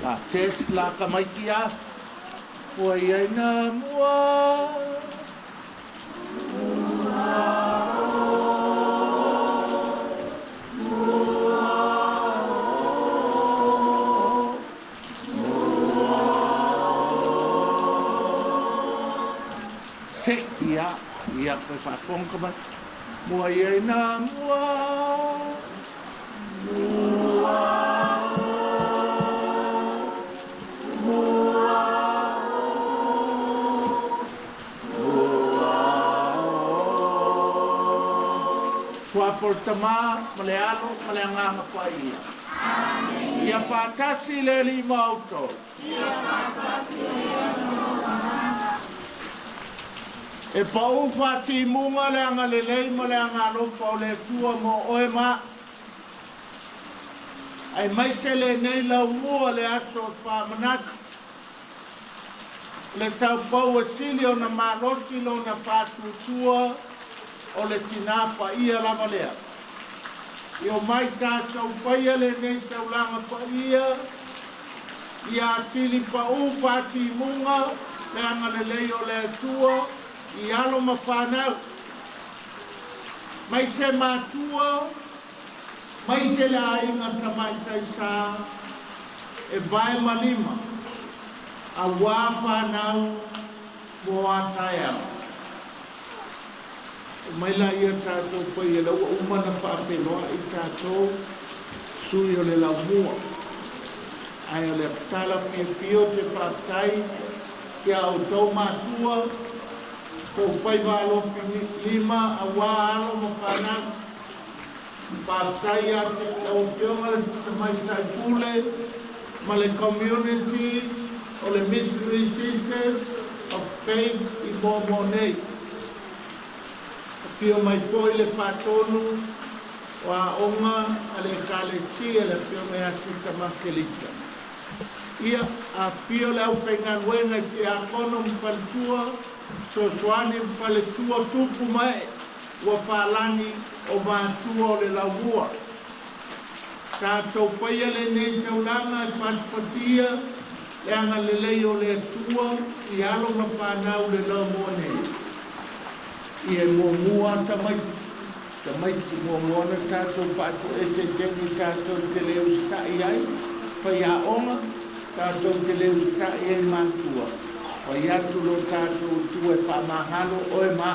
La test la tamaiti a, ua i ai na mua. Seki a, ia koe faafofoga tamaiti. Mua i ai na mua. Mua o, mua o, mua o. Suafa o le Tama ma le Alo ma le Agaga Paia. Ia faatasi le Alii ma outou. E pau faatimuga le agalelei ma le agalofa o le Atua mo oe ma ai mai lenei laumua le aso faamanatu le taupou e sili ona malosi lona faatuatua o le tinā paia lava lea. I o mai tatou paia lenei taulaga paia, ia atili pau faatimuga le agalelei o le Atua i alo ma fanau. Mai se matua, mai se le aiga tamaitai sa, e vae ma lima, auā fanau mo a taeao. Mai la ia tatou paia la ua uma na faafeiloai tatou sui o le laumua. Ae o le tala fiafia o te faafetai ia outou matua, tou faiva alofi lima auā alo ma fanau. Faafetai ia te lau Afioga le Tamaitai Pule ma le community o le Missionary Sisters of Faith i Moamoa nei. Afio mai foi le faatonu o aoga a le Ekalesia le Afioga ia Sita Makelita. Ia, afio le aufaigaluega i Tiakono ma Faletua, Fesoasoani ma Faletua, tupu ma ee ua faalagi o matua o le laumua. Tatou paia lenei taulaga e patipatia le agalelei o le Atua i alo ma fanau le laumua nei. Ia e muamua tamaiti, tamaiti muamua na tatou faatoese taimi tatou te le usitai ai, faiaoga, tatou te le usitai ai matua. Fai atu lo tatou Atua e faamagalo oe ma.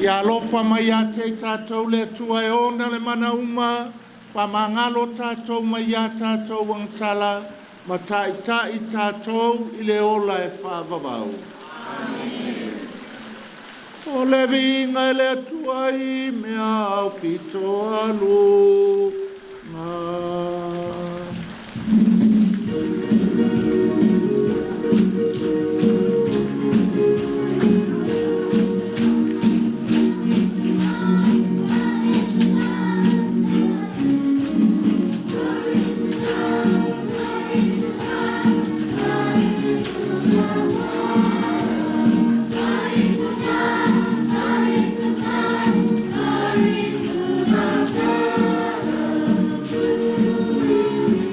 Ia alofa mai ia te i tatou le Atua e ona le mana uma, faamagalo tatou mai ia tatou agasala, ma taitai tatou i le ola e faavavau. O le viiga i le Atua i mea aupito aluga. Glory to God, glory to God, glory to God.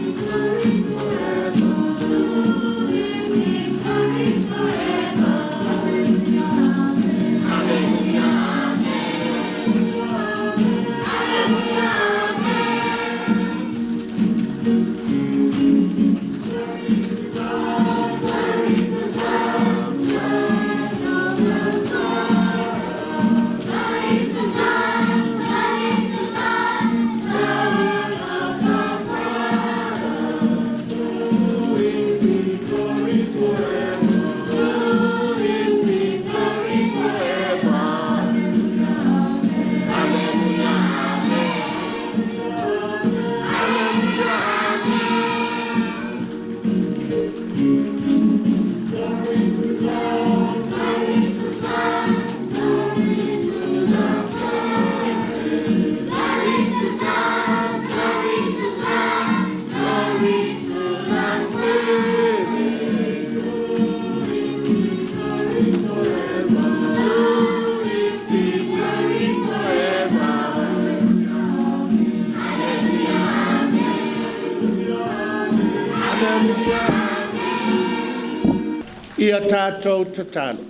Ia tātou tatalo.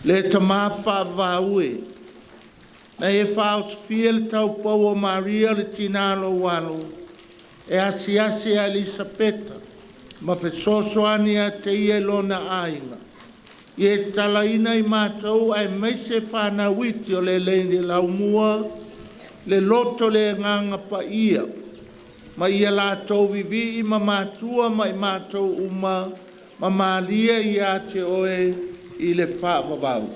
Le tamā whaavaue. Na e whaosofia le taupau o Maria le tinalo walo. E asiasi a Elisapeta. Ma fesoasoani ia te ia i lona aiga. Ia e tatalaina i matou aemaise fanau iti o le le laumua, le loto le agaga paia, ma ia latou viivii ma matua ma i matou uma ma malie ia te oe i le faavavau.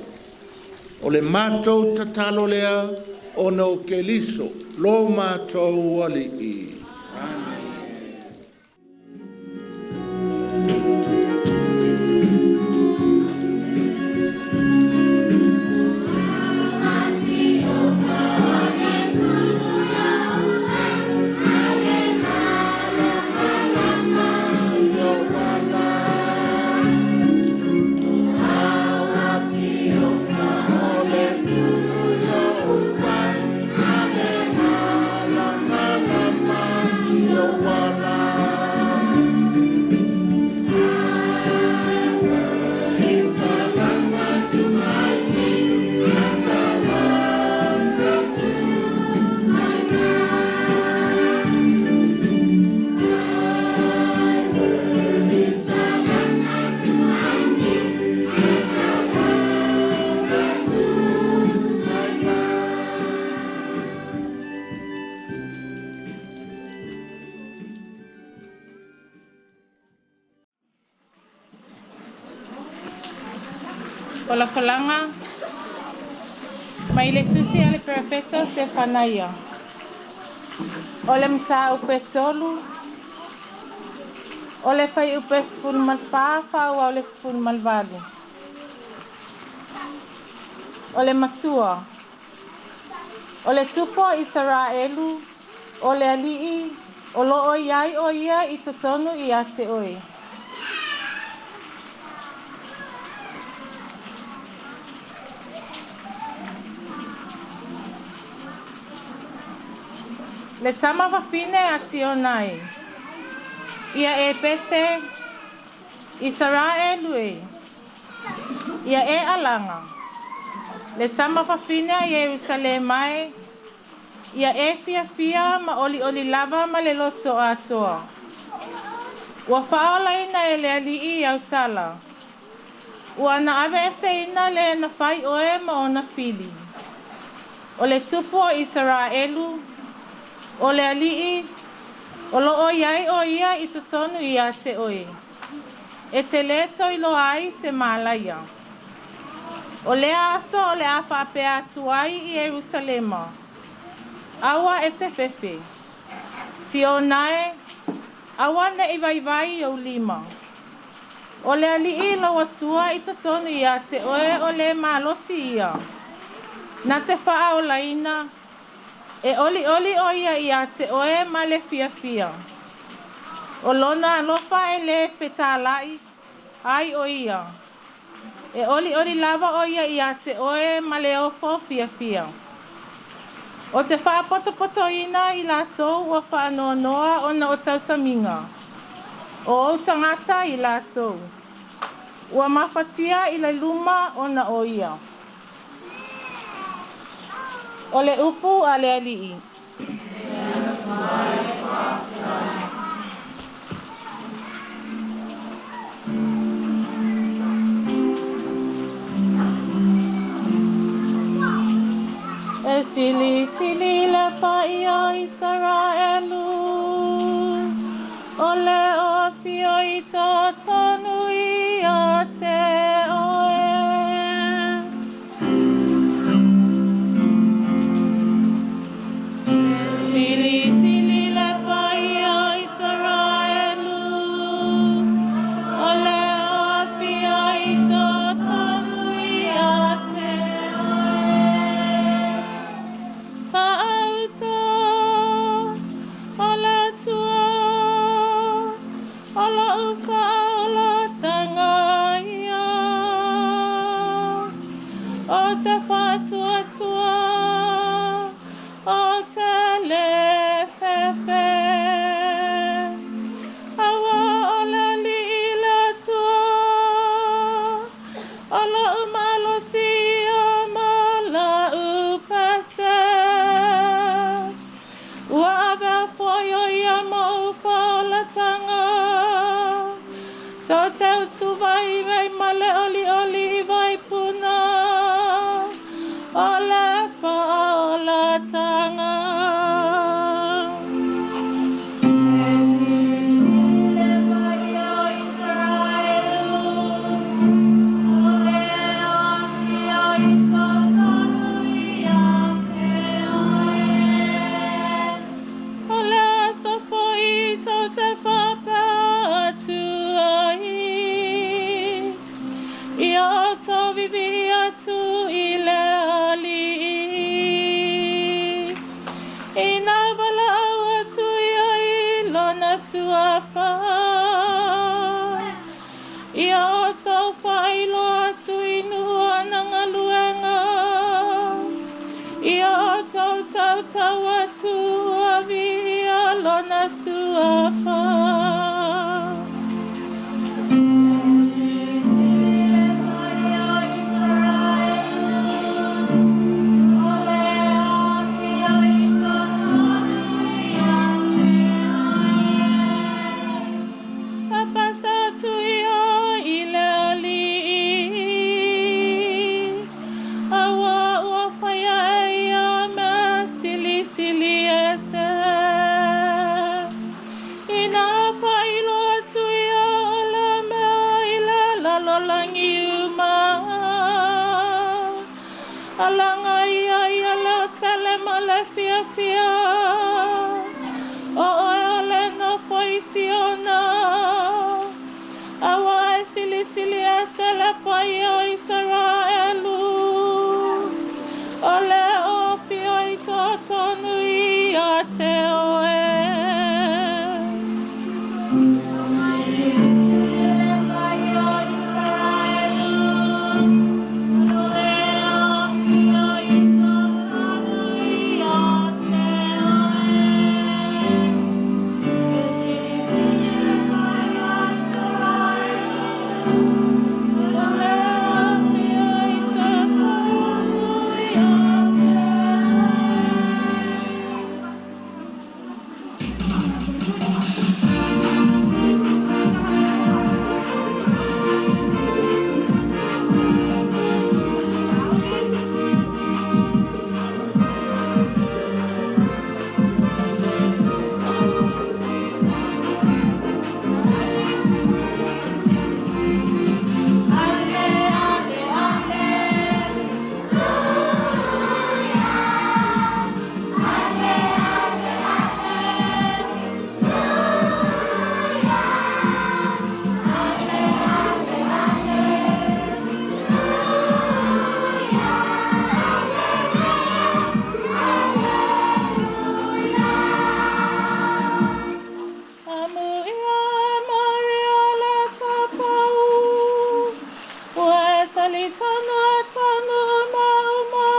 O le matou tatalo lea ona o Keriso lo matou Alii. Folafolaga mai le tusi a le Perofeta o Sefanaia. O le mataupu e 3, o le fuaiupu e 14 faaauau le 18. O le matua, o le tupu o Isaraelu, o le alii, o loo i ai o ia i totonu ia te oe. Le tama fafine a Siona e. Ia e pese Isaraelu e. Ia e alaga. Le tama fafine a Ierusalema e. Ia e fiafia ma olioli lava ma le loto atoa. Ua faaolaina e le alii i ausala. Ua na aveeseina le na fai oe ma ona fili. O le tupu o Isaraelu, o le alii, o loo iai o ia i totonu ia te oe. E te le toiloa ai se malaia. O lea aso o le a faapea atu ai i Ierusalema. Aua e te fefe. Siona e, aua ne'i vaivai i ou lima. O le alii lou Atua i totonu ia te oe o le malosi ia. Na te faaolaina, e olioli o ia ia te oe ma le fiafia. O lona alofa e le fetalai ai o ia. E olioli lava o ia ia te oe ma le ofo fiafia. O te faapotopotoina i latou ua faanoanoa ona o tausamiga. O ou tagata i latou. Ua mafatia i le luma ona o ia. O le upu a le alii. E sili sili le paia o Isaraelu, o le afio i totonu ia te oe. Sili sili le paia o Isaraelu, o le afio i totonu ia te oe. Faauta o le Atua, o lou faaolataga ia. O te faatuatua, o te le fefe. Aua o le alii le Atua Tou te utuvai ma le olioli i Vaipuna, o le faaolataga. O le aso foi tou te faapea atu ai, Ia outou vivii atu i le Alii. Ina valaau atu ia i lona suafa. Ia outou faailoa atu i nuu ana galuega. Ia outou tautau atu ua viia lona suafa. Papasa atu ia i le Alii, auā ua faia e ia mea silisili ese. Ina faailoa atu ia o lea mea i le lalolagi uma. Alaga ia ia leotele ma le fiafia. O oe o le nofo i Siona. Auā e silisili ese le paia o Isaraelu. O le o afio i totonu ia te oe. O le afio i totonu ia te Amuia Maria le tapau, ua e talitonu e taunuu mea uma.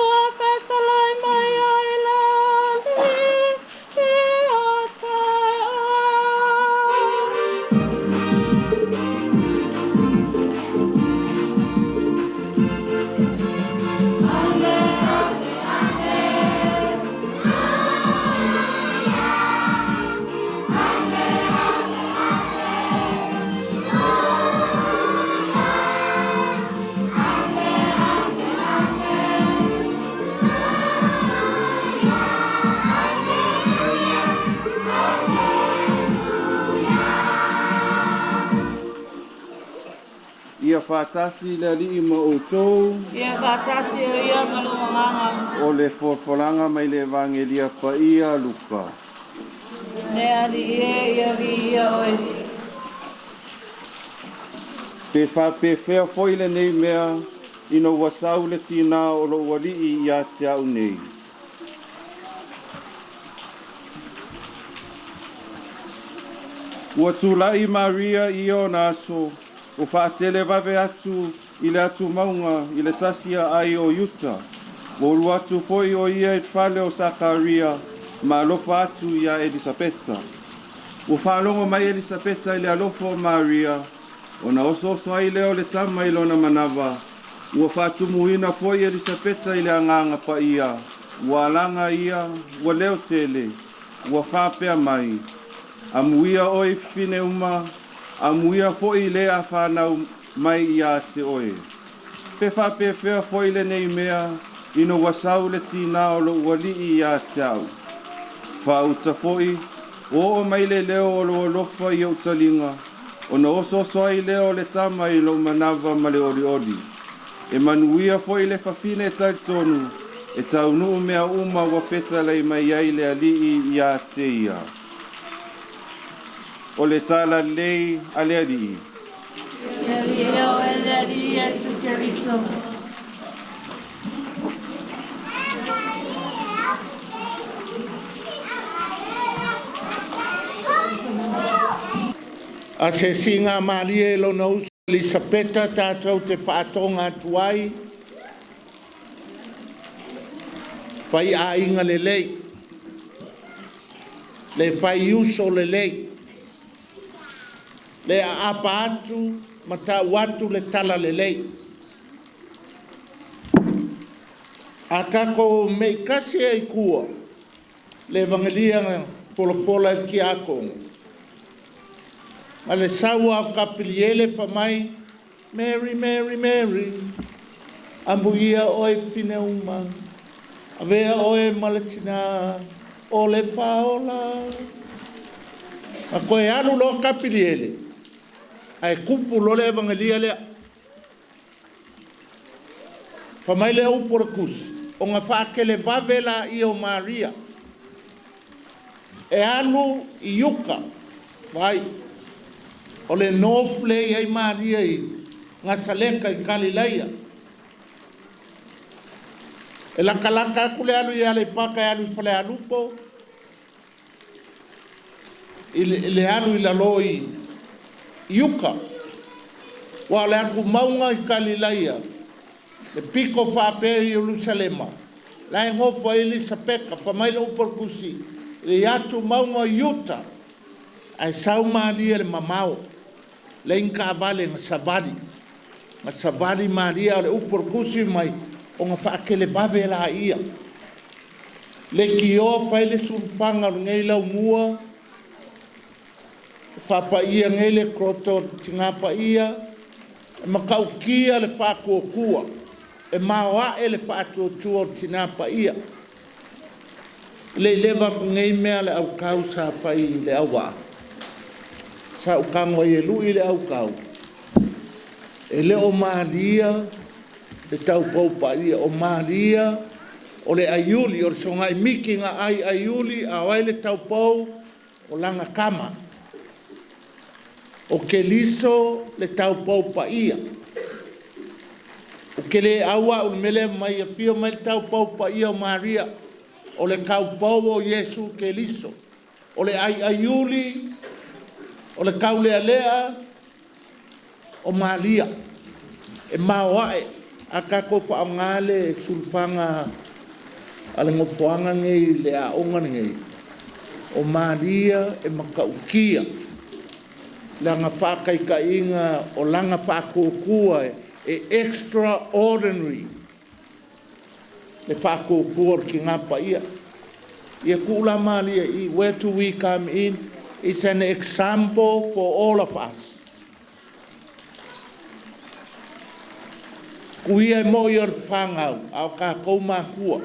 Ua fetalai mai ai le Alii ia te oe. Ia faatasi le Alii ma outou. Ia faatasi ai ia ma lou agaga. O le folafolaga mai le Evagelia Paia a Luka. Le Alii e, ia viia oe. Pe faapefea foi lenei mea ina ua sau le tinā o lou Alii ia te au nei. Ua tula'i Maria i ia ona aso, ua faatelevave atu i le atumauga i le tasi aai o Iuta. Ua ulu atu foi o ia i le fale o Sakaria ma alofa atu iā Elisapeta. Ua faalogo mai Elisapeta i le alofa o Maria, ona osooso ai lea o le tama i lona manava. Ua faatumuina foi Elisapeta i le Agaga Paia, ua alaga ia, ua leotele, ua faapea mai. Amuia oe i fafine uma, amuia fo'i lē a fanau mai ia te oe. Pe faapefea fo'i lenei mea, ina ua sau le tinā o lo'u Alii ia te a'u. Faauta fo'i, ua oo mai le leo o lou alofa i o'u taliga, ona osooso ai lea o le tama i lou manava ma le olioli. E manuia fo'i le fafine talitonu, e taunuu mea uma ua fetalai mai ai le Alii ia te ia. O le talalelei a le Alii. Viia oe le Alii Iesu Keriso. A se siga malie lona uso Elisapeta tatou te faatoga atu ai fai aiga lelei, le fai uso lelei, le aapa atu ma tau atu le tala lelei. A tatou meitasi ai tua le evagelia na folafola e le tiakono, ma le sau o Kapiliele fai mai, Mary, Mary, Mary, amuia oe i fafine uma, avea oe ma le tina o le faaola. Ma toe alu loa Kapiliele, ae tupu loa le evagelia lea. Fai mai le upu o le tusi, ona faatelevave laia o Maria, e alu i uta, vai, o le north le i ai Maria i Nasaleta i Kalilaia. E latalata atu le alu i Aleipata e alu i Falealupo, i le alu i lalo i uta. Ua o le atu mauga i Kalilaia, le pito faapea i Ierusalema, la e nofo ai Elisapeta, fai mai le upu a le tusi, le atu mauga i uta, ae sau Maria i le mamao, leai ni taavale na savali, na savali Maria, o le upu a le tusi mai, ona faatelevave laia. Le tioa fai le sulufaga o lenei laumua, faapaia nei le toto tina paia, e matautia le faatuatua, e maoae le faatuatua o le tina paia. Le i leva atu nei mea le autau sa fai i le auvaa, sa ou tago ai e lui le autau, e le o Maria le taupou paia, o Maria o le aiuli, o le sogai miti na ai aiuli, a o ai le taupou? O lana tama. O Keriso le taupou paia. Ou te le au au i le mea lea mai afio mai le taupou paia o Maria, o le taupou o Iesu Keriso, o le aiaiuli, o le taulealea o Maria, e maoae. A tatou faaaoga le sulufaga a le nofoaga nei le aoga lenei, o Maria e matautia lana faataitaiga o lana faatuatua e extraordinary le faatuatua o le tina paia. Ia tuu la Maria i, where do we come in? It's an example for all of us. Kuia e moi o le whangau, a o tātou mākua.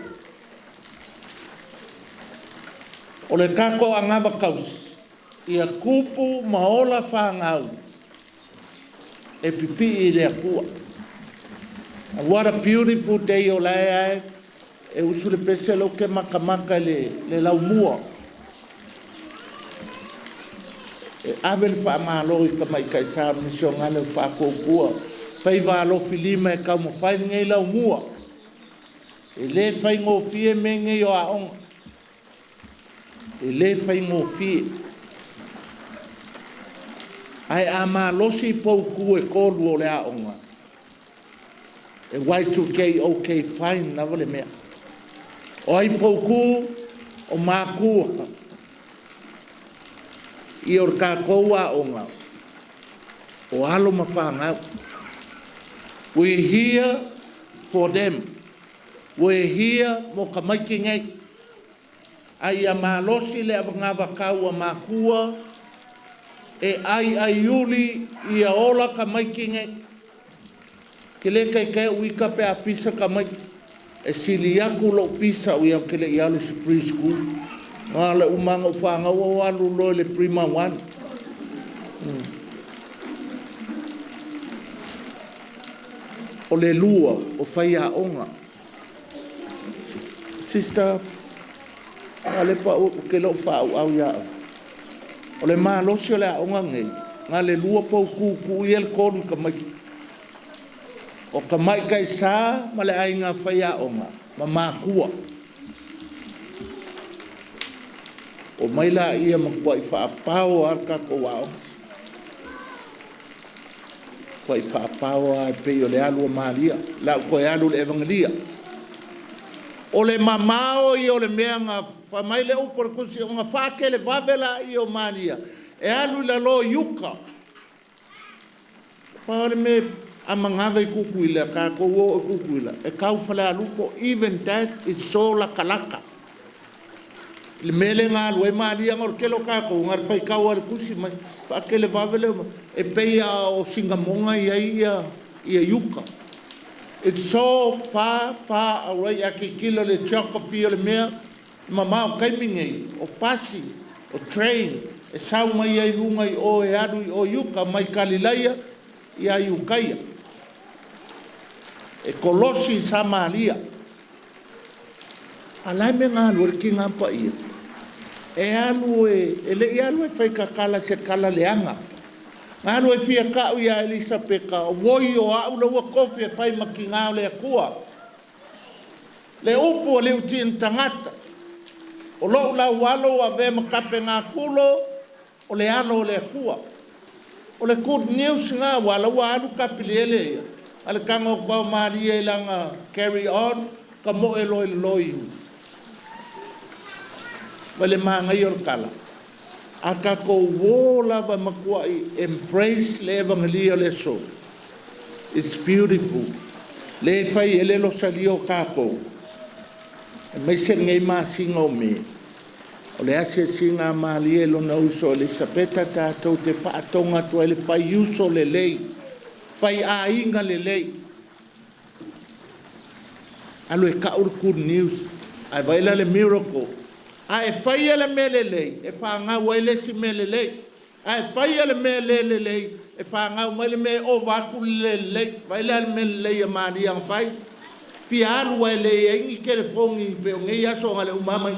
O le tātou angava tausi, ia kupu ma ola whangau, e pipi i le akua. And what a beautiful day o lae ai, e usu le pese lo ke makamaka le laumua. E ave le whaamalo i ka mai kai sa o misionale o whaakōkua. Faiva alofi lima e taumafai lenei laumua. E le faigofie mea nei o aoga. E le faigofie. Ae a malosi poutu e tolu o le aoga, e Y2K, OK, fine lava le mea. O ai poutu o makua. I o le tātou aoga, o alo ma whāngau. We're here for them. We're here mo ka maiki nei. Ai ia malosi le avangava kau a makua, E ai ai uli ia ola ka maiki nei. Ke le kai kai uika pe a pisa ka mai. E sili aku lo pisa o ia ke le ialu si preschool. Ngā le umanga o whangau o alu loe le prima one. O le lua o whai onga. Sister, ale pa o ke lo whau au ia. O le malosi o le aonga nei. Ngā le lua pau ku i el kolu ka mai. O ka mai kai sa ma le ainga whai aonga. Ma makua. O mai la ia makua i whaapao al ka ko wao. Kua i whaapao a e o le alu o Maria. La ko e alu le evangelia. O le mamao i o le mea ngā whamai le upo le kusi o ngā whakele vavela i o Maria. E alu i la lo iuka. Pa o le me a mangave i kukuila, ka ko o kukuila. E kau whale alupo, even that is so lakalaka. Le mele ngā alu e Maria ngor kelo ka ko ngā whai kau ale kusi mai. Whakele vavele e pei a o Singamonga ia ia ia iuka. It's so far, far away. A ki kilo le geography o le mea, mamao kaimingei, o pasi, o train, e sau mai ai lunga i o e alu i o iuka, mai Kalilaia, ia Iukaia. E kolosi Samaria. A lai me ngā alu ki ngā pa ia. E alu e le i alu e whai kakala se kala leanga. Ngā alu e fia kau ia Elisapeka, o woi o au le ua kofi e whai maki ngā o le akua. Le upu o le uti tangata. O lou lau alo a ve makape ngā kulo, o le alo o le akua. O le good news ngā wala ua alu kapili ele ia. A le kanga o kau Maria i langa carry on, ka mo e loi loi. Ma le maangai o le kala. A ka ko wō lava makua i embrace le evangelia le so. It's beautiful. Le whai ele lo salio kākou. E mai se ngei māsinga o me. O le ase singa malie lo na uso Elisapeta tātou te whaatonga tua ele whai uso le lei. Whai ainga le lei. Alo e ka uru good news. Ai vaila le miracle. A e whai ele mele lei. E whaangau ai le si mele lei. A e whai ele mele le lei. E whaangau mai le me o vaku le lei. Vaila le mele lei a malia ang whai. Fia alu ai le ingi ke le fongi pe o ngei aso ngale umamai.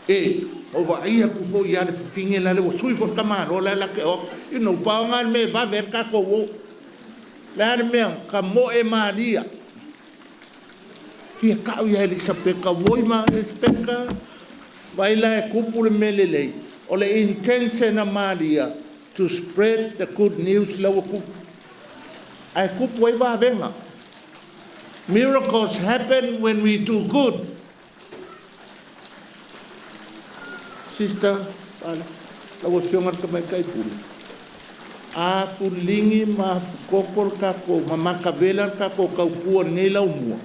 E, o va ia ku fo ia le finge la le o sui fo kama lo la la ke o. You know, pa nga me va ver ka ko wo. La le me ka mo e Maria. Fia ka ia Elisapeka voi ma Elisapeka. Vai la e kupu le mele lei. O le intention a Maria to spread the good news la o kupu. Ai kupu ai va venga. Miracles happen when we do good. Sister, la ua fionga ka mai kai pule. A fulingi ma fukoko ka ko ma makavela ka ko kau pua nei lau mua.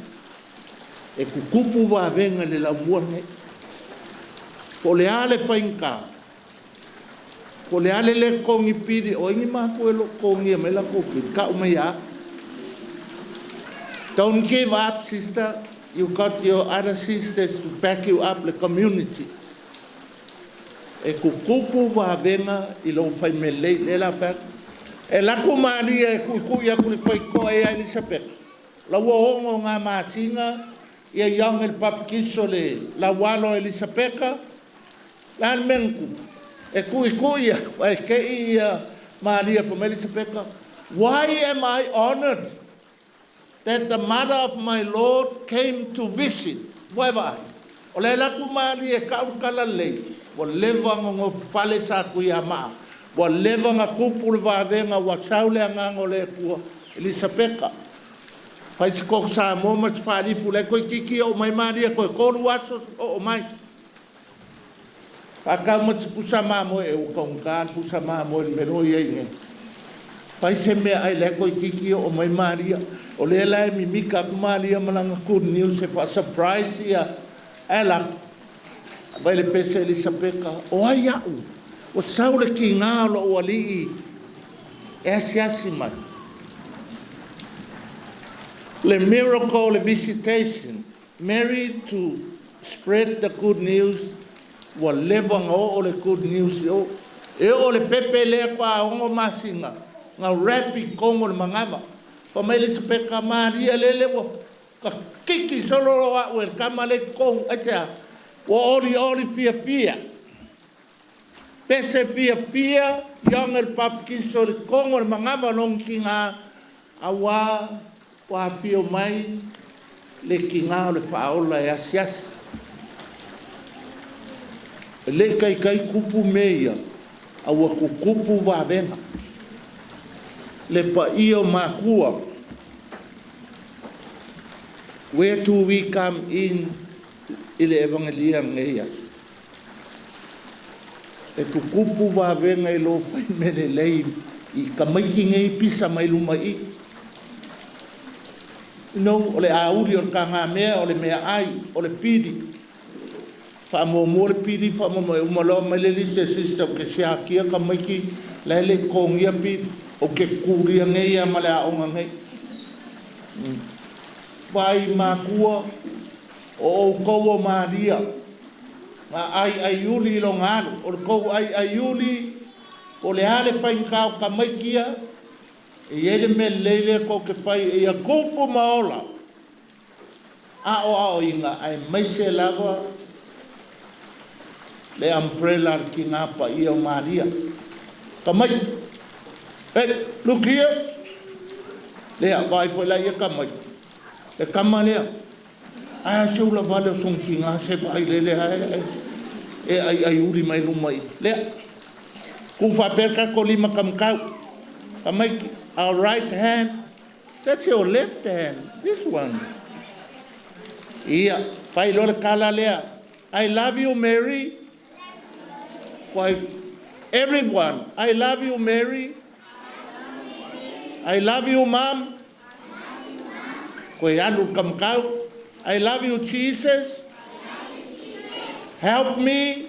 E kukupu wa venga le lau mua nei. Po le ale whainka. Po le ale le kongi piri. O ingi māku e lo kongi a me la kopi. Ka umaya. Don't give up, sister. You got your other sisters to back you up, the community. E kukupu wa venga i lo whai me lei le la whai. E laku maria e kui aku le whai koe a Elisabeth. La ua hongo ngā māsinga ia young el papikiso le la walo Elisabeka. La al menku. E kui ia e ke ia Maria from Elisabeka. Why am I honored that the mother of my Lord came to visit? Why vai? O le laku maria e ka ukala lei. Wa leva ngo fale sa kui a maa. Wa leva nga kupu le vavenga wa saule a ngango le kua. Elisabeka. Fai se koko sa moma se whalifu le koe kiki o mai maria koe kolu aso o mai. Whakau ma se pusa maa moe e uka unga pusa maa moe le mero ia inge. Fai se mea ai le koe kiki o mai maria. O le la e mimika ku maria malanga good news se wha surprise ia. E la. Vai le pese Elisabeka, o ai au. Ua sau le kiga o lou alii e asiasi mai. Le miracle, le visitation. Mary to spread the good news. Ua leva ona oo le good news i o. E oo le pepe lea kwa ongo masina. Nga rapi kongo le mangava. Pa mai le sepeka maria lele ua ka kiki solo lo wa ue kama le kongo. Aisea, ua oli oli fia fia. Pese fia fia, yonga le papikiso le kongo le mangava long kinga. Awa wa fio mai le kinga o le whaola e asiasi. Le kai kai kupu meia, aua kukupu vavenga. Le pa ia makua. Where do we come in i le evangelia ngeia? E kukupu vavenga i lo whai mele lei i kamaiki ngei pisa mai luma i. No, o le auli o le kanga mea, o le mea ai, o le pili. Wha mua mua le pili, wha mua mua umalo mai le lise sister o ke siakia kamaiki le le kongia pili. O ke kuria ngeia ma le aonga ngei. Vai makua o o kau o Maria. Nga ai ai uli i lo ngalu. O le kou ai ai uli o le ale whaingkau kamaikia. E ele me leile ko ke whai e ia kupu maola. A o ao inga ai maise lava le umbrella ki ngā pa ia o Maria. Kamai. Hey, look here. Lea, vai foi la ia kamai. Le kama lea. Ai se ula vale o song ki ngā se vai lele ai. E ai ai uri mai luma i. Lea. Ku whapeka ko lima kamkau. Kamai, our right hand. That's your left hand. This one. Ia, whai lore kala lea. I love you, Mary. Why, everyone. I love you, Mary. I love you, Mom. Koe alu kamkau. I love you, Jesus. Help me.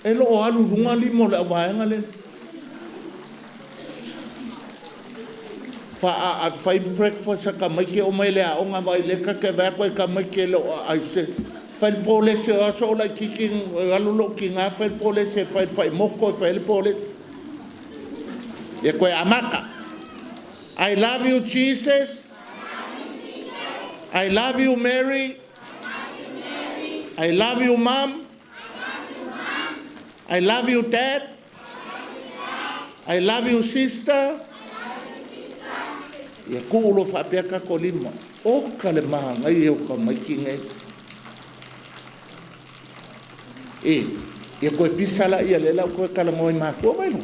E lo o alu runga limo le awaenga le. Wha a whai breakfast a ka maike o mai le a onga vai le ka ke vea koe ka maike lo a ai se. Whai pole se o aso o lai kiki alu lo ki ngā whai pole se whai whai moko whai le pole. Ia koe amaka. I love you, Jesus. I love you, Mary. I love you, Mom. I love you, Dad. I love you, sister. Ia kuulo whaapea ka ko lima. O ka le maha ngai e o ka maiki ngai. E, ia koe pisa la ia le lau koe kala ngoi mākua vai no.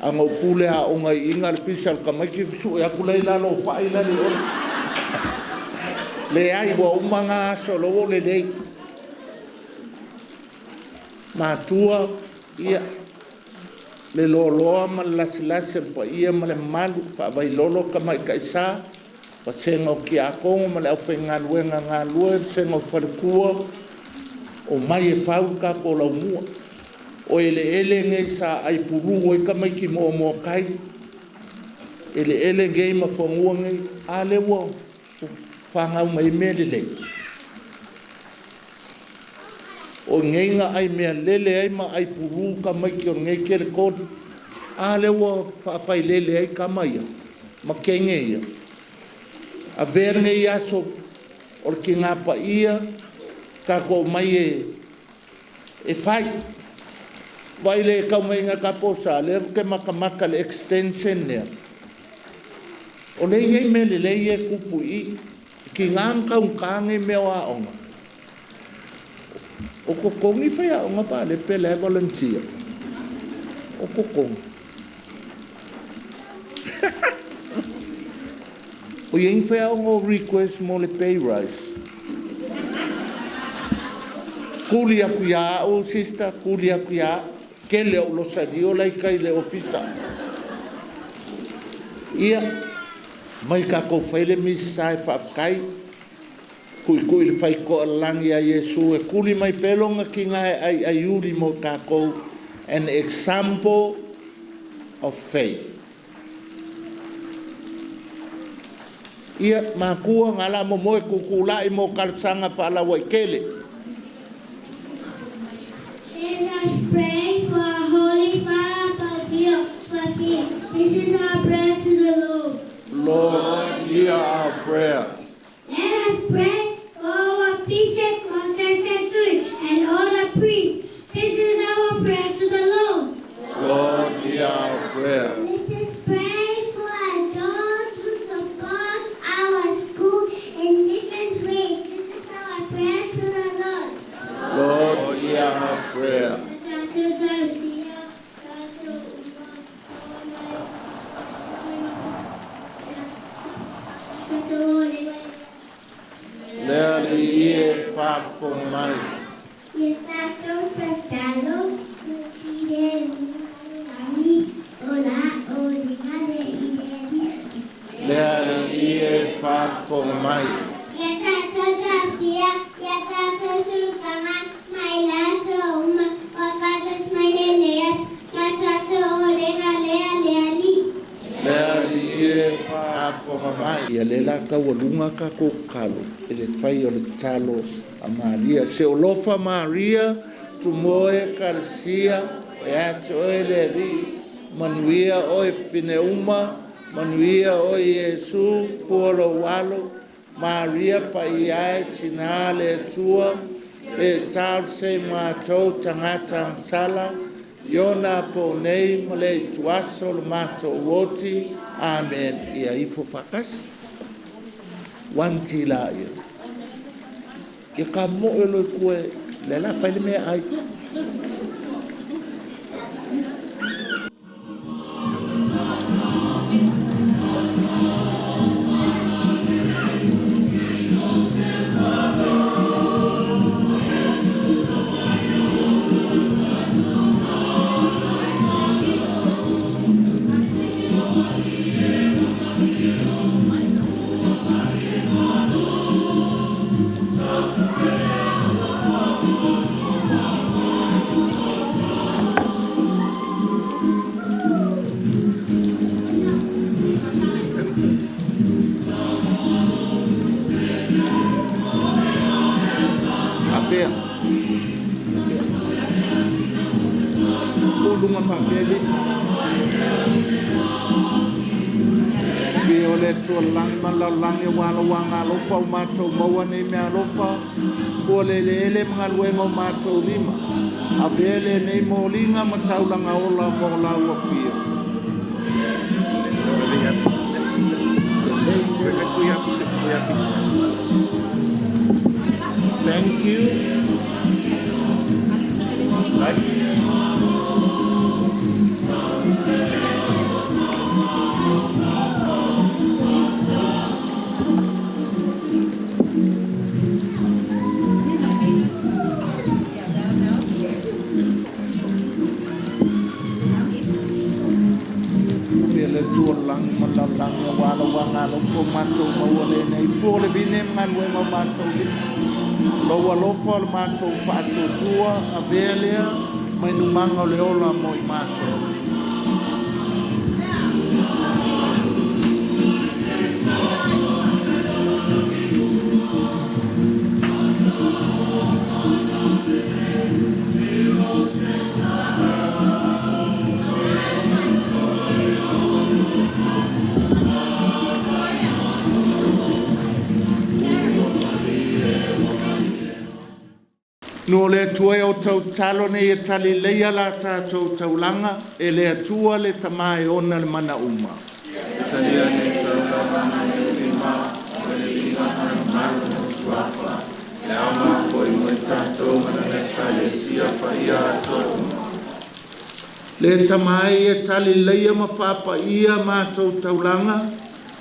A ngau pule a o ngai inga le pisa le ka maiki su e aku lei lalo whai la le ole. Le ai ua umanga aso lo o le lei. Mātua, ia, le loa ma le lasilasi le paia ma le malu whaavailolo ka mai kaisa pasenga o ki a kongo ma le au whaingaluenga ngā lua pasenga o whalekua o mai e whau ka ko lau mua. O ele ele ngei sa ai puru o ka mai ki moa moa kai. Ele ele ngei ma whangua ngei a le ua whangau mai mea lelei. O ngei ngā ai mea lele ai ma ai puru ka mai ki o ngei kere kodi. A le ua whaawhai lele ai ka mai ia. Ma ke ngei ia. A ver ngei aso o ki ngā pa ia ka ko mai e whai. Vai le kau mai ngā kaposa, le ke makamaka le extension nea. O le iei me le lei e kupu i, ki ngā ngkau ngai mea o aonga. O kokongi whai aonga pa le pele volunteer. O kokongi. O iei whai aonga o request mo le pay rise. Kuli aku ia au, sister, kuli aku ia. Kele o lo sadio lai kai le ofisa. Ia, mai ka kou whaile misa e whaafkai. Kuʻikuʻi le faitoalagi ia Iesu e tuli mai pea lona tiga e aiaiuli mo tatou, an example of faith. Ia matua gala momoe tuutuula'i mo talosaga faalauaitele. Let us pray for our Holy Father, Pope Leo XIV. This is our prayer to the Lord. Lord, hear our prayer. Let us pray for our Bishop Constantine and all the priests. This is our prayer to the Lord. Lord, hear our prayer. Let us pray for those who support our school in different ways. This is our prayer to the Lord. Lord, hear our prayer. Le Alii e faafofoga mai. Ia tatou tatalo, o la o le i le Alii. Le Alii e faafofoga mai. Ia tatou tausia, ia tatou sulufaga ma i latou uma ua faatasi mai lenei aso, ma tatou olega lea le Alii. Le Alii e faafofoga mai. Ia le la taualuga tatou tatalo i le fai o le tatalo a Maria. Se o lofa Maria, tumoe Ekalesia, e ate oe le Alii, manuia oe fine uma, manuia oe Iesu, fua lou alo, Maria paia e tina le Atua, e talosia matou tagata agasala, i ona po nei ma le ituaso o le matou oti. Amen. Ia ifo faatasi. One tila ia. Ia ka moe loi kue, le la fai le mea ai. Faapea. Puluga faapea lima. Pe o le Atua lagi ma le lalolagi aua lau agalofa o matou maua nei meaalofa ua leleele ma galuega o matou lima. Avea lenei moliga ma taulaga ola mo lau afio. Thank you. Pe le Atua lagi ma le lalolagi aua lau agalofa o matou maua lenei fua o le vine ma galuega o matou lima. Lou alofa o le matou faatuatua, avea lea mai numaga o le ola mo i matou. No le Atua e o tautalo nei e tali leia la tatou taulaga e le Atua le Tama e ona le mana uma. Talia nei taulaga nei lima, o le lima ma malu o suafa. Le ama foi mo i tatou ma le Ekalesia paia atoa uma. Le Tama e e tali leia ma faapaia matou taulaga,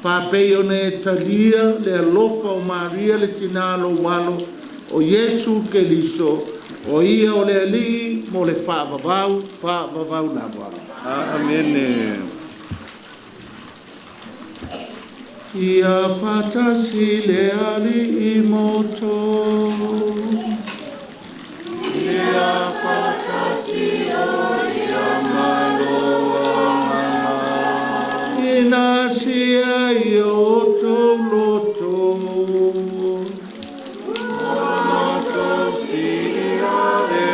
faapei ona e talia le alofa o Maria le tina lou alo, o Iesu Keriso, o ia o le Alii mo le faavavau, faavavau lava. Amene. Ia faatasi le Alii ma outou. Ia faatasi ia ma lou agaga. Ina sia i o outou loto. Matou siia e,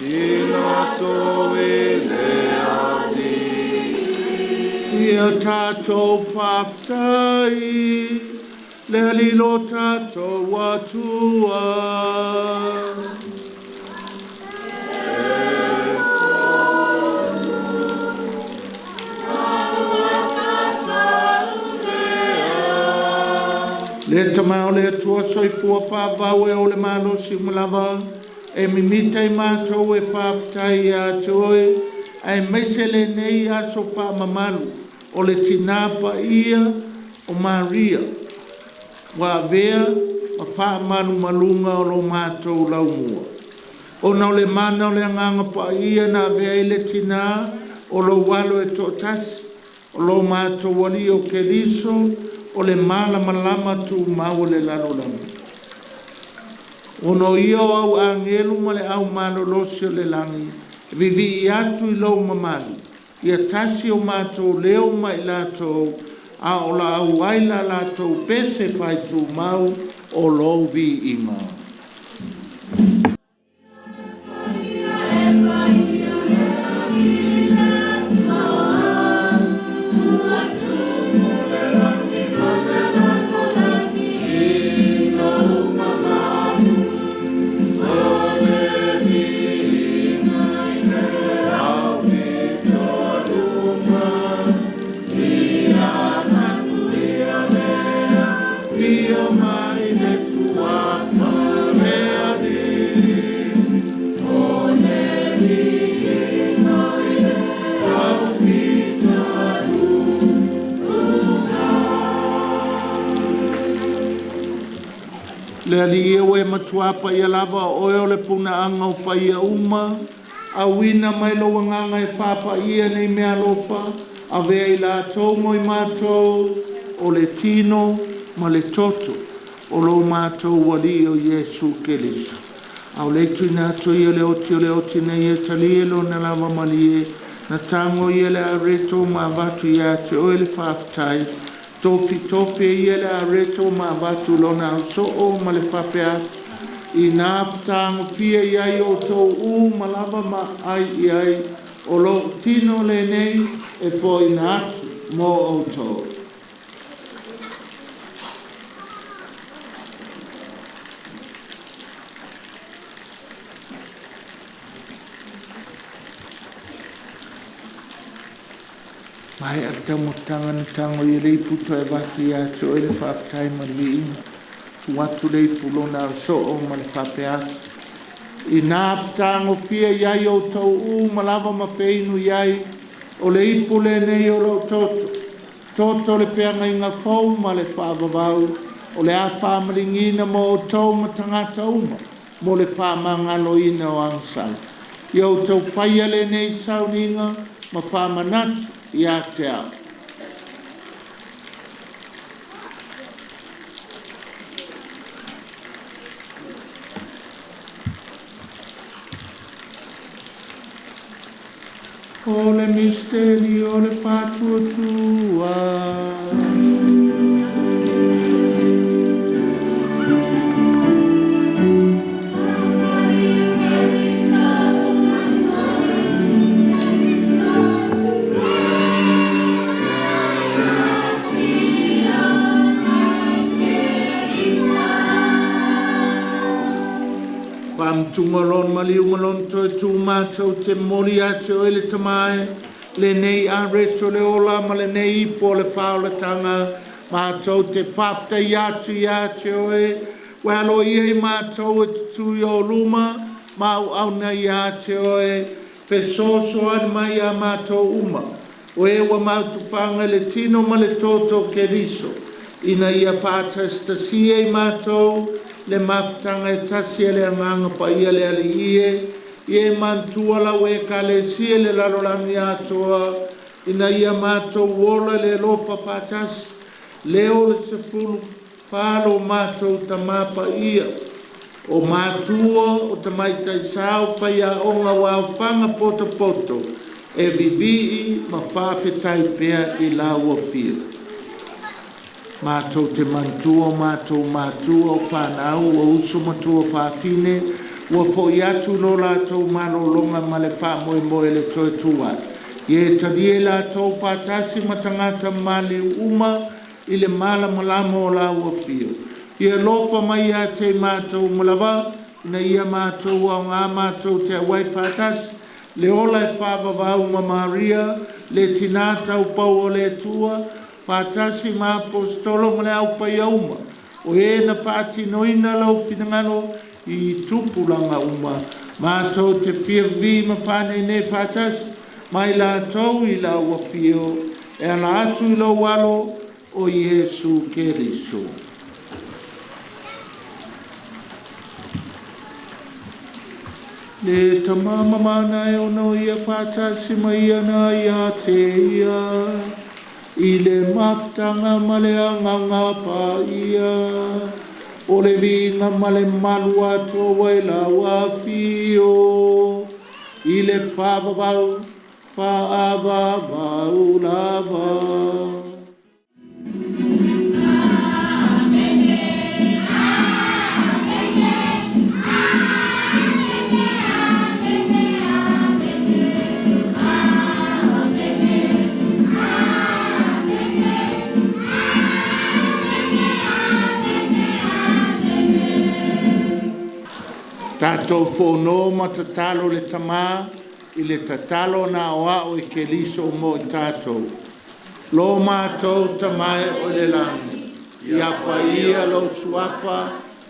ina tou i le Alii. Ia tatou faafetai le Alii lo tatou Atua. Le tama o le Atua soifua faavavau e o le malosi uma lava, e mimita i matou e faafetai ia te oe, ae maise lenei aso faamamalu o le Tina Paia o Maria, ua avea ma faamalumaluga o lo matou laumua. Ona o le mana o le Agaga Paia na avea ai le Tina o lou alo e toatasi, o lo matou Alii o Keriso, o le malamalama tumau o le lalolagi. Ona o ia o au agelu ma le au malolosi o le lagi, e vivii atu i lou mamalu, ia tasi o matou leo ma i latou, a o laau ai la latou pese faaitumau o lou viiga. Fio mai le suafa le Alii, o le viiga i le aupito Le Alii e ua e matua paia lava o oe o le punaaga o paia uma, auina mai lou agaga e faapaia nei mea alofa, avea i latou mo i matou o le tino ma le toto o lo matou Alii o Iesu Keriso. A o le tuuina atu ia le oti o le oti nei e talia lona lava malie, na tago ia le areto ma avatu ia te oe le faafetai, tofi tofi e ia le areto ma avatu lona ausoo ma le faapea atu, ina fatagofia i ai outou uma lava ma ai i ai, o lou tino lenei e foaina atu mo outou. Mai a le taumafataga na tago i le ipu toe avatu ia te oe le faafetai ma le viiga. Tuu atu le ipu lona ausoo ma le faapea atu. Ina fatagofia i ai outou uma lava ma feinu i ai, o le ipu lenei o lou toto. Toto le feagaiga fou ma le faavavau, o le a faamaligina mo outou ma tagata uma, mo le faamagaloina o agasala. Ia outou faia lenei sauniga ma faamanatu ia te au. O le misteri o le faatuatua. Faamatuga lon maliu ma lon toe tu mātou te moli a te oe le tamae, lenei areto le ola ma lenei ipu o le whaolatanga, mātou te faafetai atu ia te oe, ua alo ia i mātou e tutu i o luma, ma au au nei ia te oe, fesoasoani mai ia mātou uma, o e ua mautufanga le tino ma le toto Keriso, ina ia whātastasia i mātou, le mafutanga e tasi e le agaga paia le Alii e, i e mantua lau ekalesia le lalolagi atoa, ina ia matou ola le alofa faatasi, Leo le 14 o mātou tamapaia, o mātua o tamaitai sao whaiaonga wa whanga poto poto, e vivii ma whawhetai pea i la ua fia. Mātou te mantua, mātou mātua o whanau, o uso matua whawhine, ua fo i atu lo lātou malolonga ma le wha moe moe le toe tua. Ie talie lātou whātasi matangata mali uma i le mala malama o la ua fio. Ia lofa mai a te mātou malawa, ina ia mātou au ngā mātou te awai whātasi, le ola e whāvavau ma Maria, le tinata au pau o le tua, whātasi ma apostolo ma le au pai auma, o e na whaatinoina lau finangalo i tupulanga uma. Mātou te whiavi ma whanene whātasi, mai lātou i la ua fio, e ala atu i lau alo o Iesu Keriso. Le tamama mana e ono ia whātasi mai ana ia te ia, i le mafutanga ma le anganga pa ia, o le vinga ma le malu atoa i la wafio, i le whaavavau, whaavavau lava. Tātou whōno ma tatalo le tamā, i le tatalo nā o ao i ke liso mo i tātou. Lo mātou tamae o le langi, ia paia lo suafa,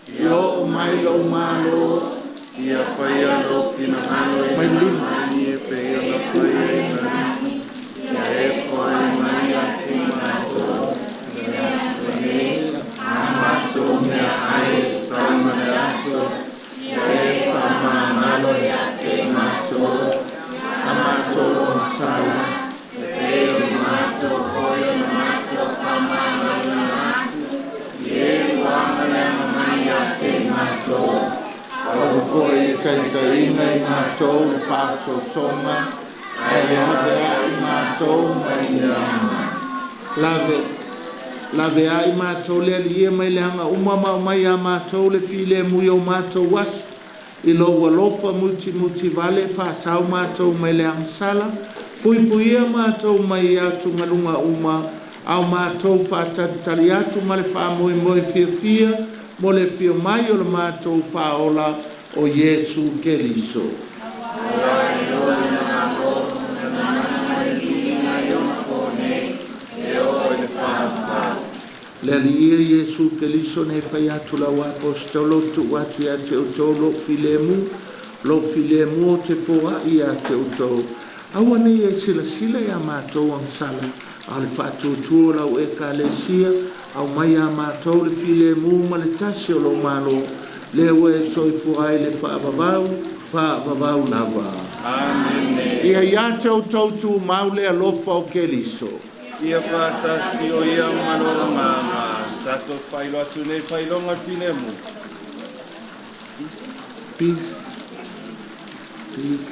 i o mai lo malo, Ia paia lo finangalo i Mai lima. nā e peia na paia i nā. Ia e poe mai a te mātou, ia aso nei, a mātou mea ai tau ma le aso, ia e whamangalo ia te mātou, a mātou o sala. e pei o mātou hoi o mātou whamangalo atu, i e wanga le mai ia te mātou. O foi e taitaina i mātou le whaasosonga, ai lave ai mātou mai le anga. Lave, lave ai mātou le alie mai le anga uma mau mai a mātou le file mui o mātou aso, i lo alofa muti muti vale whaasau mātou mai le angsala, pui puia mātou mai atu ngalunga uma, au mātou whaatalitali atu ma le whaamoe moe fia fia, mo le fia mai o le mātou whaola o Iesu Keriso. Le ali ia Iesu Keriso ne whai atu lau apostolo tu atu ia te utou lo filemu, lo filemu o te foa ia te utou. Aua nei e sila sila ia mātou ang sala, a le whaatutua lau e kalesia, au mai a mātou le filemu ma le tasi o lo malo, le ua e soifua ai le whaavavau, whaavavau lava. Amene. Ia ia te utou tu mau le alofa o Keriso. Ia whātasi o ia mano ngā tātou whailo atu nei whailonga filemu. Peace. Peace.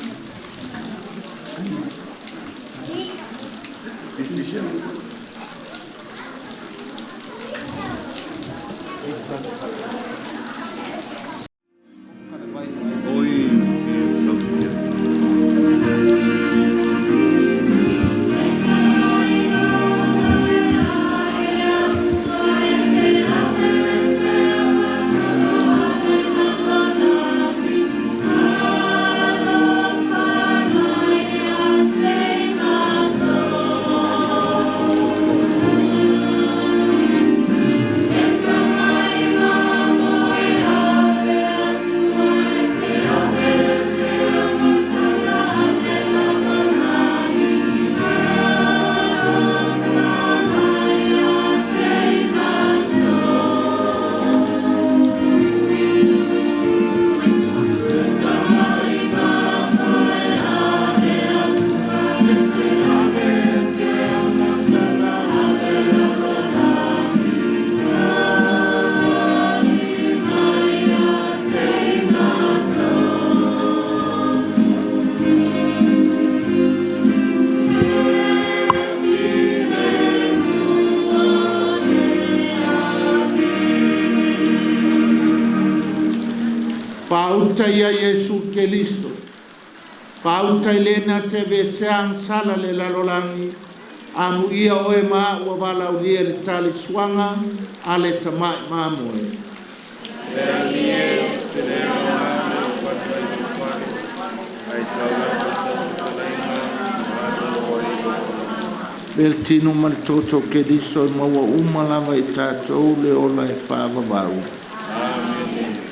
Peace. Oi, Sophia. Thank Pauta ia Iesu Keliso. Pauta i lena te veseang sala le lalolagi. Amu ia oe ma ua valaulia le tali suaga a le tama'i mamoe. Le Alii e, ou te le aoga i lou fale, ae tau lava i sau fetalaiga ona malolo ai lou loto. Le tino ma le toto Keliso e maua uma lava i tatou le ola e faavavau. Amene.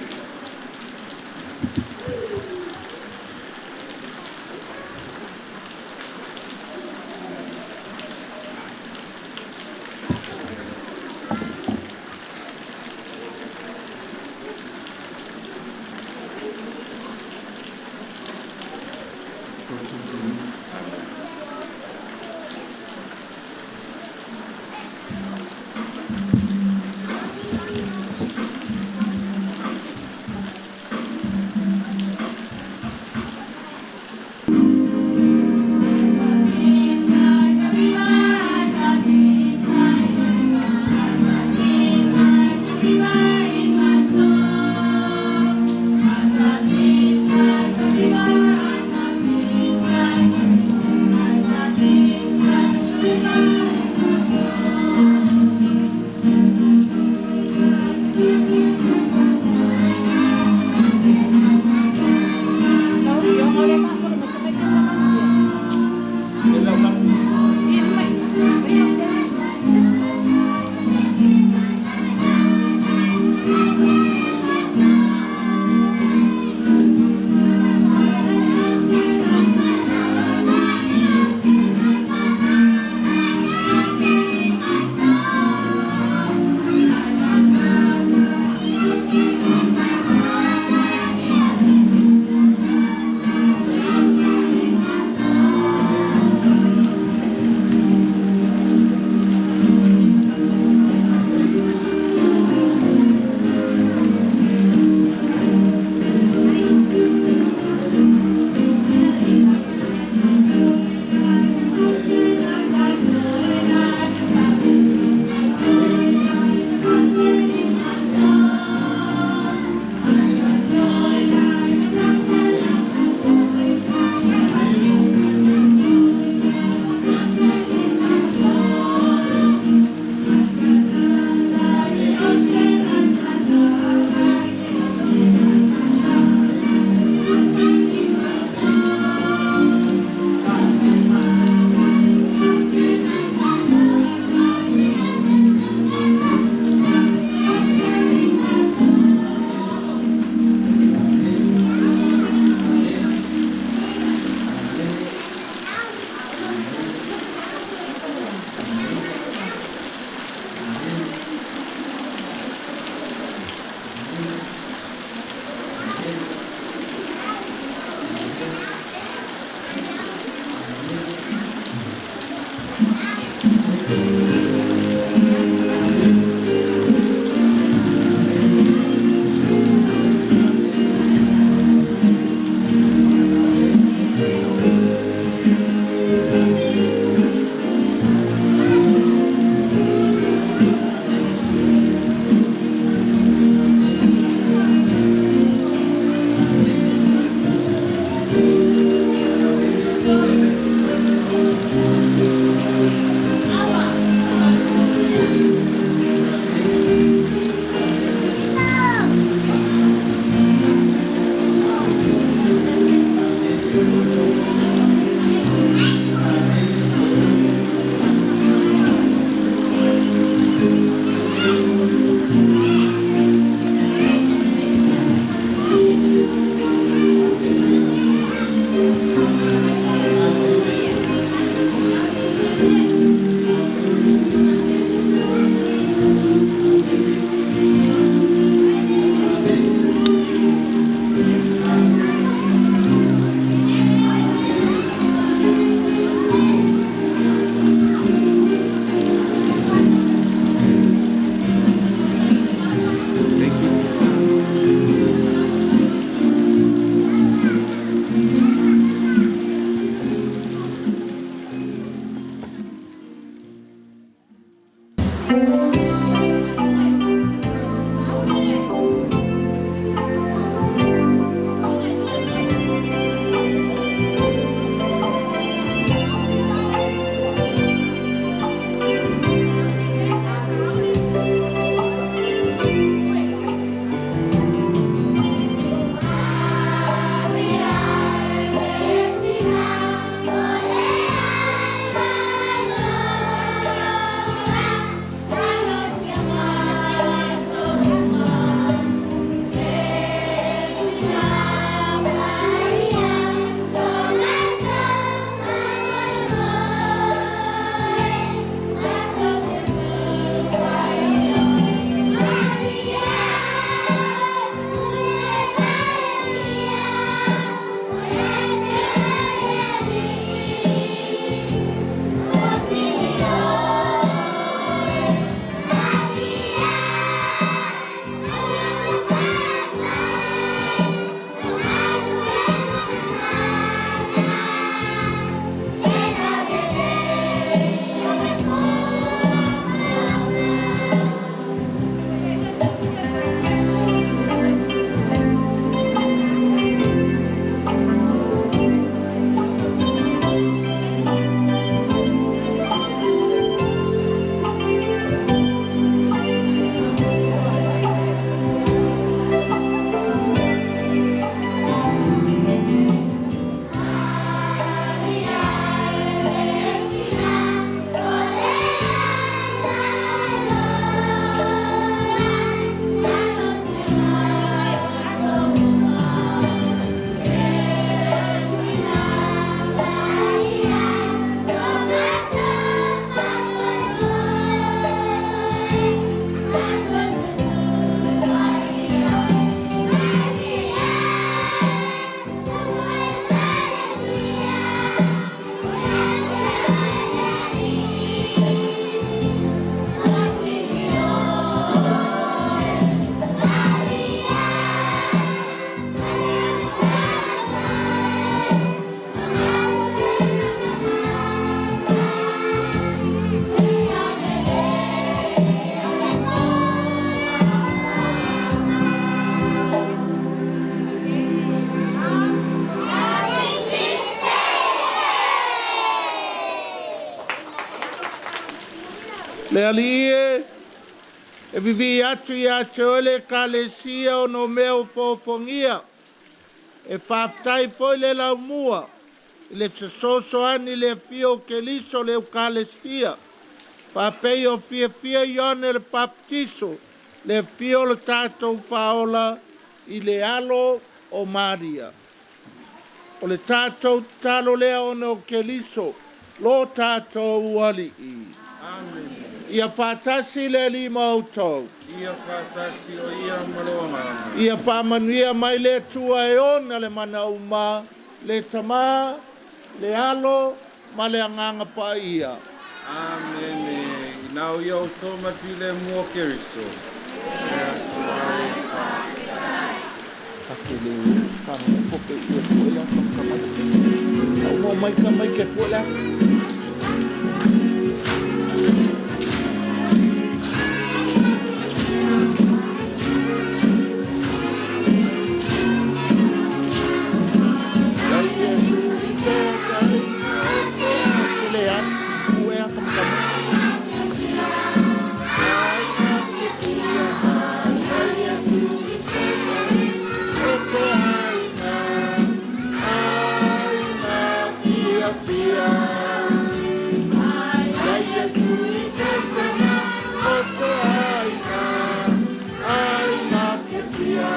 Le alii e, e vivi atu ia te oe le Ekalesia ona o mea ua fofogia. E faafetai foi le laumua i le fesoasoani i le afio o Keriso le Eukalestia. Faapei o fiafia Ioane le Papatiso le afio o le tatou faaola i le alo o Maria. O le tatou tatalo lea ona o Keriso, lo tatou Alii. Amene. Ia faatasi le Alii ma outou. Ia faatasi o ia ma lou agaga. Ia faamanuia mai le Atua e ona le mana uma, le Tama, le Alo ma le Agaga Paia. Amene. Ina o ia outou ma le filemu o Keriso. Le Atua e faafetai. Akele whanau poke i e pue lea kamai. Au mo mai ka mai ke pue lea. Ia Iesu i te tai o se a le a pue a kamai. Ai na te tia ia Iesu i te tai o se ai na ai na fia fia. Ia Iesu i te tai o se ai na ai na te fia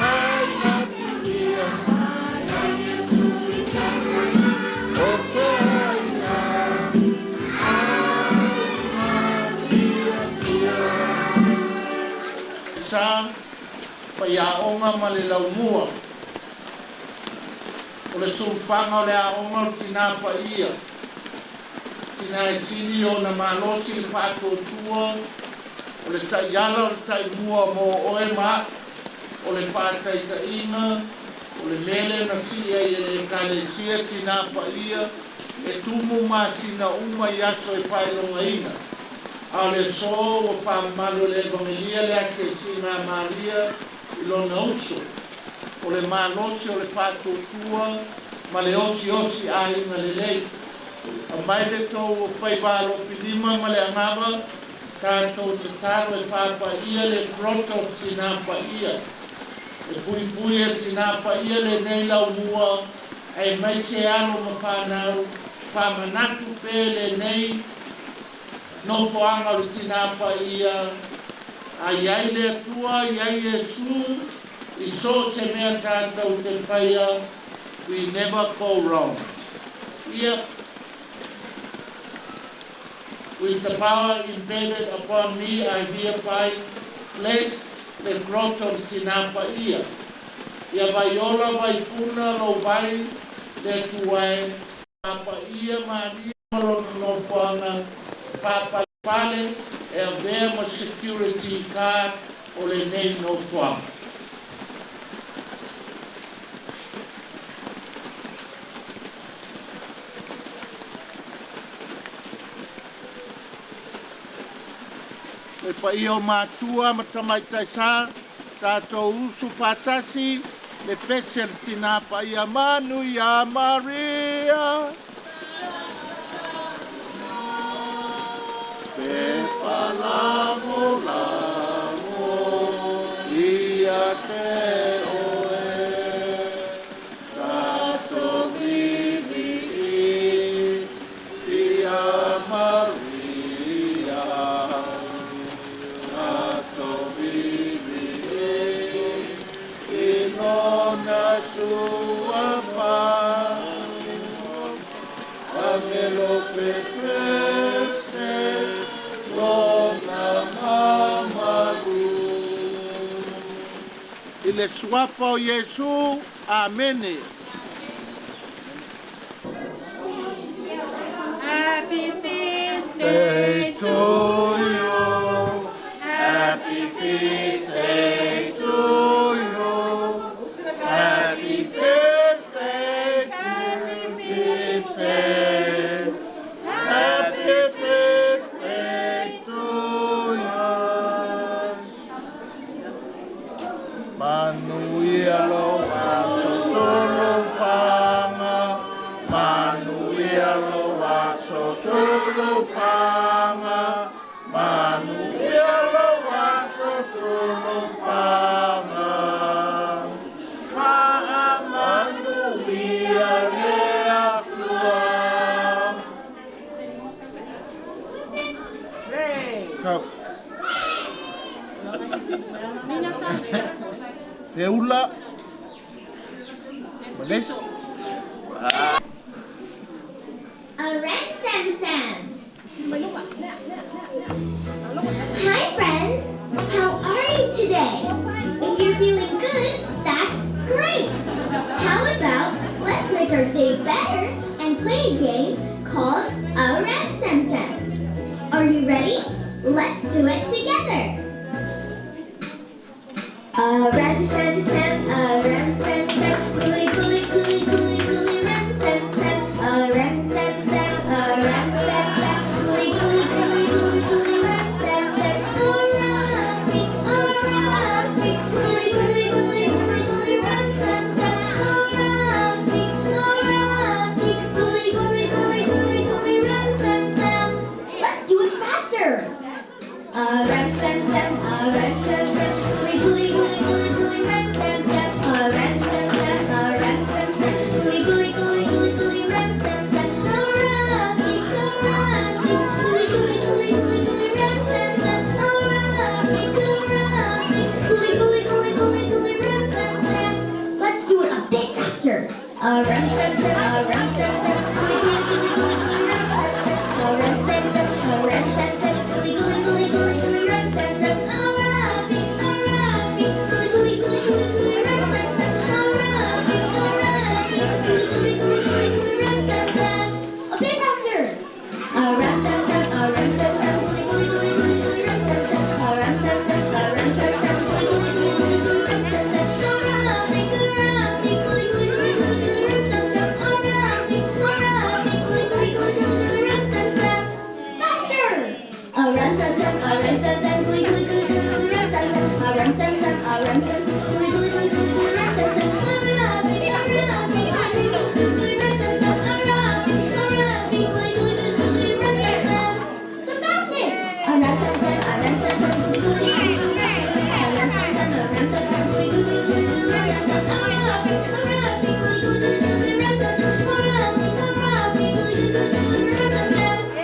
ai na te fia. O se ai na ai na fia fia. Sa faiaoga ma le laumua. O le sulufaga o le aoga o le tinā paia. Tina e sili ona malosi le faatuatua o le taiala o le taimua mo oe ma a'u. O le faataitaiga o le mele na sii ai e le Ekalesia tinā paia e tumu masina uma i aso e faailogaina. A o le aso ua faamamalu e le Evagelia le asiasiga a Maria i lona uso. O le malosi o le faatuatua ma le osiosi aiga lelei. Aumai le tou faiva alofilima ma le anava tatou tatalo e faapaia le loto o tinā paia. E puipui e le tinā paia lenei laumua aemaise alo ma fanau faamanatu pē lenei nofoaga o le tinā paia. A i ai le Atua, i ai Iesu i so o se mea tatou te faia, we never go wrong. Ia, with the power embedded upon me, I hereby bless le loto o le tinā paia. Ia vaiola vaipuna lou vai le Atua e paia Maria ma lona nofoaga faapalepale e avea ma security guard o lenei nofoaga. Le paia o matua ma tamaitai sa, tatou usu faatasi le pese a le tinā paia manuia Maria. Pe falagolago ia te oe, tatou viivii ia Maria. Tatou viivii i lona suafa. Angelo pepese lona mamalu. I le suafa o Iesu, Amene. Happy feast day to you. Happy feast day to you. Happy feast day, happy feast day. Happy feast day to you. Manuia lou aso solofaga, manuia lou aso solofaga. Feula Malesi. A Rem Sam Sam. Hi, friends. How are you today? If you're feeling good, that's great. How about let's make our day better and play a game called A Rem Sam Sam. Are you ready? Let's do it together. A rem sam sam, a rem sam sam, cooly cooly cooly cooly cooly rem sam sam, a rem sam sam, a rem sam sam, cooly cooly cooly cooly cooly rem sam sam, oh Rafi, oh Rafi, cooly cooly cooly cooly cooly rem sam sam, oh Rafi, oh Rafi, cooly cooly cooly cooly cooly rem sam sam. Let's do it faster. A rem sam sam, a rem sam sam, cooly cooly cooly cooly cooly rem sam sam, a rem sam sam, a rem sam sam, cooly cooly cooly cooly cooly rem sam sam, oh Rafi, oh Rafi, cooly cooly cooly cooly cooly rem sam sam, oh Rafi, oh Rafi, cooly cooly cooly cooly cooly rem sam sam. Let's do it a bit faster. A rem sam sam, a rem sam sam, cooly cooly cooly cooly cooly rem sam sam, a rem sam sam, a rem sam sam, cooly cooly cooly cooly cooly rem sam sam, oh Rafi, oh Rafi, cooly cooly cooly cooly cooly rem sam sam, oh Rafi, oh Rafi, cooly cooly cooly cooly cooly rem sam sam. A bit faster. A rem sam sam, a rem sam sam, cooly cooly cooly cooly cooly rem sam sam, a rem sam sam, a rem sam sam, cooly cooly cooly cooly cooly rem sam sam, oh Rafi, oh Rafi, cooly cooly cooly cooly cooly rem sam sam, oh Rafi, oh Rafi, cooly cooly cooly cooly cooly rem sam sam. Faster! A rem sam sam, a rem sam sam, cooly cooly cooly cooly cooly rem sam sam, a rem sam sam, a rem sam sam, cooly cooly cooly cooly cooly rem sam sam, oh Rafi, oh Rafi, cooly cooly cooly cooly rem sam sam, oh Rafi, oh Rafi, cooly cooly cooly cooly rem sam sam. The fastest! A rem sam sam, a rem sam sam, cooly cooly cooly cooly rem sam sam, a rem sam sam, a rem sam sam, cooly cooly cooly cooly rem sam sam, oh Rafi, oh Rafi, cooly cooly cooly cooly rem sam sam, oh Rafi, oh Rafi, cooly cooly cooly cooly rem sam sam.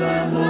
O